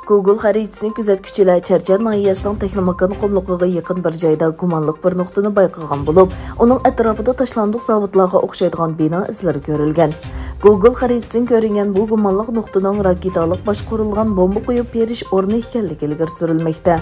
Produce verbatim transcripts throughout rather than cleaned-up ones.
گۇگل خەرىتىسىنى كۆزەتكۈچىلەر چەرچەن ناھىيەسىنىڭ تېخنوماكان قۇملۇقىغا يېقىن بىر جايدا گۇمانلىق بىر نۇقتىنى بايقىغان بولۇپ، ئۇنىڭ ئەتراپىدا تاشلاندۇق زاۋۇتلارغا ئوخشايدىغان بىنا ئىزلىرى كۆرۈلگەن. گۇگل خەرىتىسىدىن كۆرۈنگەن بۇ گۇمانلىق نۇقتىنىڭ راكېتالىق باشقۇرۇلغان بومبا قويۇپ بېرىش ئورنى ئىكەنلىكى ئىلگىرى سۈرۈلمەكتە.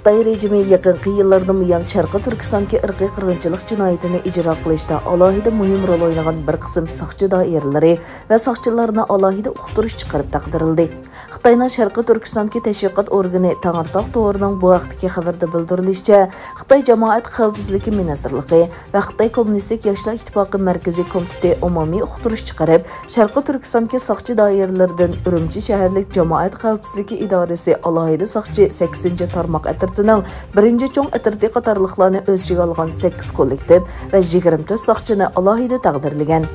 خىتاي رېجىمى يېقىنقى يىللاردىن بۇيان شەرقىي تۈركىستاندىكى ئىرقىي قىرغىنچىلىق جىنايىتىنى ئىجرا قىلىشتا ئالاھىدە مۇھىم رول ئوينىغان بىر قىسىم ساقچى دائىرىلىرى ۋە ساقچىلارنى ئالاھىدە ئۇقتۇرۇش چىقىرىپ تەقدىرلىدى. خىتاينىڭ شەرقىي تۈركىستاندىكى تەشۋىقات ئورگىنى تەڭرىتاغ تورىنىڭ بۇ ھەقتىكى خەۋىرىدە بىلدۈرۈلۈشىچە، خىتاي جامائەت خەۋپسىزلىكى مىنىستىرلىقى ۋە خىتاي كوممۇنىستىك ياشلار ئىتتىپاقى مەركىزىي كومىتېتى ئومۇمىي ئۇقتۇرۇش چىقىرىپ، شەرقىي تۈركىستاندىكى ساقچى دائىرىلىرىدىن ئۈرۈمچى شەھەرلىك جامائەت خەۋپسىزلىكى ئىدارىسى ئالاھىدە ساقچى سەككىزىنچى تارماق ئەترىتىنىڭ بىرىنچى چوڭ ئەترىتى قاتارلىقلارنى ئۆز ئىچىگە ئالغان سەككىز كوللېكتىپ ۋە يىگىرمە تۆت ساقچىنى ئالاھىدە تەقدىرلىگەن.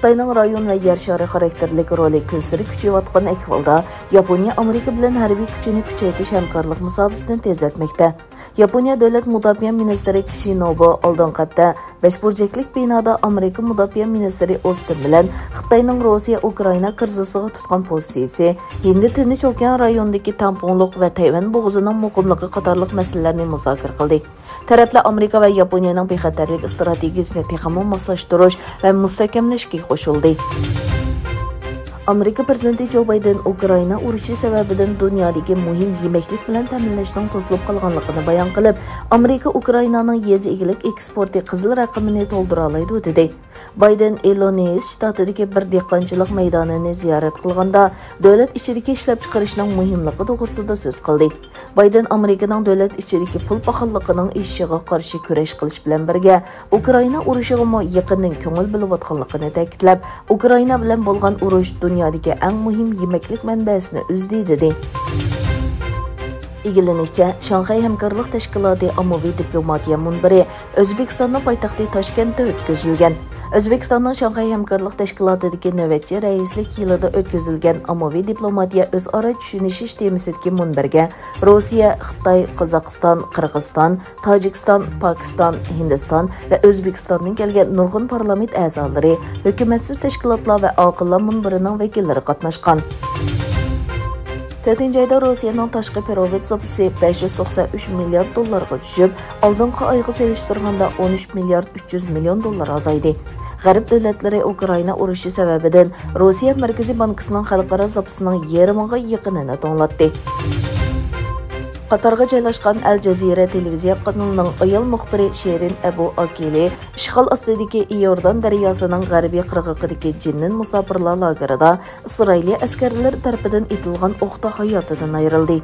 خىتاينىڭ رايون ۋە يەر شارى خاراكتېرلىك رولى كۈنسېرى كۈچىيىۋاتقان ئەھۋالدا، ياپونىيە ئامېرىكا بىلەن ھەربىي كۈچىنى كۈچەيتىش ھەمكارلىق مۇساپىسىنى تېزلەتمەكتە. ياپونىيە دۆلەت مۇداپىئە مىنىستىرى كىشىنوبۇ ئالدىنقى ھەپتە بەش بۇرجەكلىك بىنادا ئامېرىكا مۇداپىئە مىنىستىرى ئوستىن بىلەن خىتاينىڭ روسىيە ئۇكرائىنا كىرىزىسىغا تۇتقان پوزىتسىيىسى، ھىندى تىنچ ئوكيان رايونىدىكى تەڭپۇڭلۇق ۋە تەيۋەن بوغۇزىنىڭ مۇقىملىقى قاتارلىق مەسىلىلەرنى مۇزاكىرە قىلدى. تەرەپلەر ئامېرىكا ۋە ياپونىيەنىڭ بىخەتەرلىك ئىستراتېگىيەسىنى تېخىمۇ ماسلاشتۇرۇش ۋە مۇستەھكەملەشكە قوشۇلدى. ئامېرىكا پىرېزىدېنتى جو بايدېن ئۇكرائىنا ئۇرۇشى سەۋەبىدىن دۇنيادىكى مۇھىم يېمەكلىك بىلەن تەمىنلەشنىڭ توسۇلۇپ قالغانلىقىنى بايان قىلىپ، ئامېرىكا ئۇكرائىنانىڭ يېزا ئىگىلىك ئېكسپورتى قىزىل رەقىمىنى تولدۇرالايدۇ، دېدى. بايدېن ئىللىنويس شتاتىدىكى بىر دېھقانچىلىق مەيدانىنى زىيارەت قىلغاندا، دۆلەت ئىچىدىكى ئىشلەپچىقىرىشنىڭ مۇھىملىقى توغرىسىدا سۆز قىلدى. بايدېن ئامېرىكىنىڭ دۆلەت ئىچىدىكى پۇل پاخاللىقىنىڭ ئېشىشىغا قارشى كۈرەش قىلىش بىلەن بىرگە، ئۇكرائىنا ئۇرۇشىغىمۇ يېقىندىن كۆڭۈل بۆلۈۋاتقانلىقىنى تەكىتلەپ، ئۇكرائىنا بىلەن بولغان ئۇرۇش دۇنيادىكى ئەڭ مۇھىم يېمەكلىك مەنبەسىنى ئۈزدى، دېدى. ئىگىلىنىشىچە، شاڭخەي ھەمكارلىق تەشكىلاتى ئاممىۋى دىپلوماتىيە مۇنبىرى ئۆزبېكىستاننىڭ پايتەختى تاشكەنتتە ئۆتكۈزۈلگەن. ئۆزبېكىستاننىڭ شاڭخەي ھەمكارلىق تەشكىلاتىدىكى نۆۋەتچى رەئىسلىك يىلىدا ئۆتكۈزۈلگەن ئاممىۋى دىپلوماتىيە ئۆزئارا چۈشىنىشىش تېمىسىدىكى مۇنبەرگە روسىيە، خىتاي، قازاقىستان، قىرغىزىستان، تاجىكىستان، پاكىستان، ھىندىستان ۋە ئۆزبېكىستاندىن كەلگەن نۇرغۇن پارلامېنت ئەزالىرى، ھۆكۈمەتسىز تەشكىلاتلار ۋە ئاقىللار مۇنبىرىنىڭ ۋەكىللىرى قاتناشقان. تۆتىنچى ئايدا روسىيەنىڭ تاشقى پېرېۋوت زاپىسى بەش يۈز توقسان ئۈچ مىليارد دوللارغا چۈشۈپ، ئالدىنقى ئايغا سېلىشتۇرغاندا ئون ئۈچ مىليارد ئۈچ يۈز مىليون دوللار ئازايدى. غەرب دۆلەتلىرى ئۇكرائىنا ئۇرۇشى سەۋەبىدىن روسىيە مەركىزىي بانكىسىنىڭ خەلقئارا زاپىسىنىڭ يېرىمىغا يېقىنىنى توڭلاتتى. قاتارغا جايلاشقان ئەل جەزىرە تېلېۋىزىيە قانىلىنىڭ ئايال مۇخبىرى شېرىن ئەبۇ ئاكىلى ئىشغال ئاستىدىكى ئىئوردان دەرياسىنىڭ غەربىي قىرغىقىدىكى جېنىن مۇساپىرلار لاگېرىدا ئىسرائىلىيە ئەسكەرلىرى تەرىپىدىن ئېتىلغان ئوقتا ھاياتىدىن ئايرىلدى.